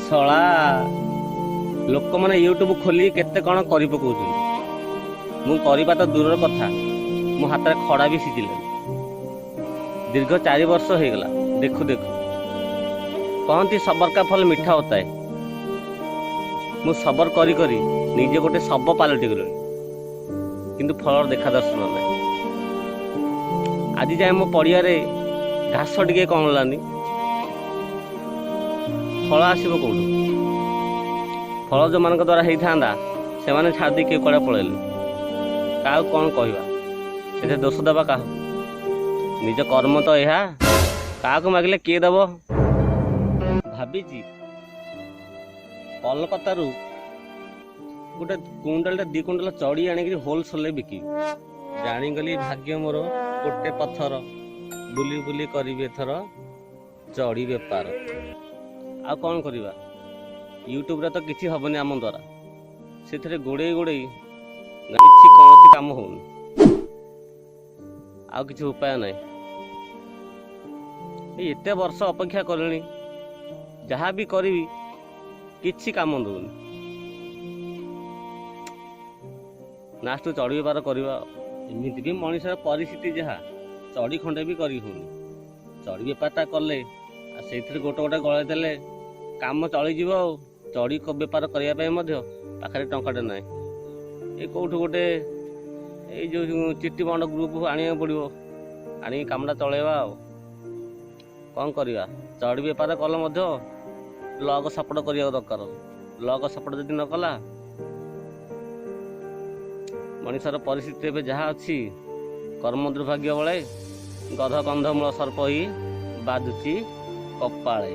ଶଳା ଲୋକମାନେ ୟୁଟ୍ୟୁବ ଖୋଲି କେତେ କ'ଣ କରି ପକଉଛନ୍ତି। ମୁଁ କରିବା ତ ଦୂରର କଥା, ମୋ ହାତରେ ଖଡ଼ା ବି ସିଝିଲାନି। ଦୀର୍ଘ 4 ବର୍ଷ ହେଇଗଲା ଦେଖୁ ଦେଖୁ। କହନ୍ତି, सब्र का फल मीठा होता है। ମୁଁ ସବର କରି କରି ନିଜେ ଗୋଟେ ଶବ ପାଲଟି ଗଲିଣି, କିନ୍ତୁ ଫଳର ଦେଖା ଦର୍ଶନ ନାହିଁ। ଆଜି ଯାଏଁ ମୋ ପଡ଼ିଆରେ ଘାସ ଟିକେ କଅଁଳିଲାନି, ଫଳ ଆସିବ କୋଉଠୁ? ଫଳ ଯେଉଁମାନଙ୍କ ଦ୍ୱାରା ହେଇଥାନ୍ତା, ସେମାନେ ଛାଡ଼ି ଦେଇକି କିଏ କୁଆଡ଼େ ପଳେଇଲେ। କାହାକୁ କ'ଣ କହିବା? ସେଥିରେ ଦୋଷ ଦେବା କାହାକୁ? ନିଜ କର୍ମ ତ ଏହା। କାହାକୁ ମାଗିଲେ କିଏ ଦେବ? ଭାବିଛି କଲକତାରୁ ଗୋଟେ କୁଇଣ୍ଟାଲଟା 2 କୁଇଣ୍ଟାଲ ଚଢ଼ି ଆଣିକିରି ହୋଲସେଲରେ ବିକିବି। ଜାଣିଗଲି ଭାଗ୍ୟ ମୋର ଗୋଟେ ପଥର, ବୁଲି ବୁଲି କରିବି ଏଥର ଚଢ଼ି ବେପାର। ଆଉ କ'ଣ କରିବା? ୟୁଟ୍ୟୁବରେ ତ କିଛି ହେବନି ଆମ ଦ୍ୱାରା। ସେଥିରେ ଗୋଡ଼େଇ ଗୋଡ଼େଇ କିଛି କୌଣସି କାମ ହେଉନି। ଆଉ କିଛି ଉପାୟ ନାହିଁ। ଏଇ ଏତେ ବର୍ଷ ଅପେକ୍ଷା କଲିଣି, ଯାହା ବି କରିବି କିଛି କାମ ଦେଉନି। ଲାଷ୍ଟକୁ ଚଢ଼ି ବେପାର କରିବା। ଏମିତି ବି ମଣିଷର ପରିସ୍ଥିତି ଯାହା, ଚଢ଼ି ଖଣ୍ଡେ ବି କରି ହେଉନି। ଚଢ଼ି ବେପାରଟା କଲେ ଆଉ ସେଇଥିରେ ଗୋଟେ ଗୋଟେ ଗଳେଇ ଦେଲେ କାମ ଚଳିଯିବ। ଆଉ ଚଢ଼ି ବେପାର କରିବା ପାଇଁ ମଧ୍ୟ ପାଖରେ ଟଙ୍କାଟେ ନାହିଁ। ଏଇ କେଉଁଠୁ ଗୋଟେ ଏଇ ଯେଉଁ ଚିଟି ବଣ୍ଡ ଗ୍ରୁପ୍ ଆଣିବାକୁ ପଡ଼ିବ, ଆଣିକି କାମଟା ଚଳେଇବା। ଆଉ କ'ଣ କରିବା? ଚଢ଼ି ବେପାର କଲେ ମଧ୍ୟ ଲକ୍ ସପୋର୍ଟ କରିବାକୁ ଦରକାର। ଲକ୍ ସପୋର୍ଟ ଯଦି ନ କଲା, ମଣିଷର ପରିସ୍ଥିତି ଏବେ ଯାହା ଅଛି, କର୍ମ ଦୁର୍ଭାଗ୍ୟ ବଳେ ଗଧ କନ୍ଧମୂଳ ସର୍ପ ହିଁ ବାଜୁଛି କପାଳେ।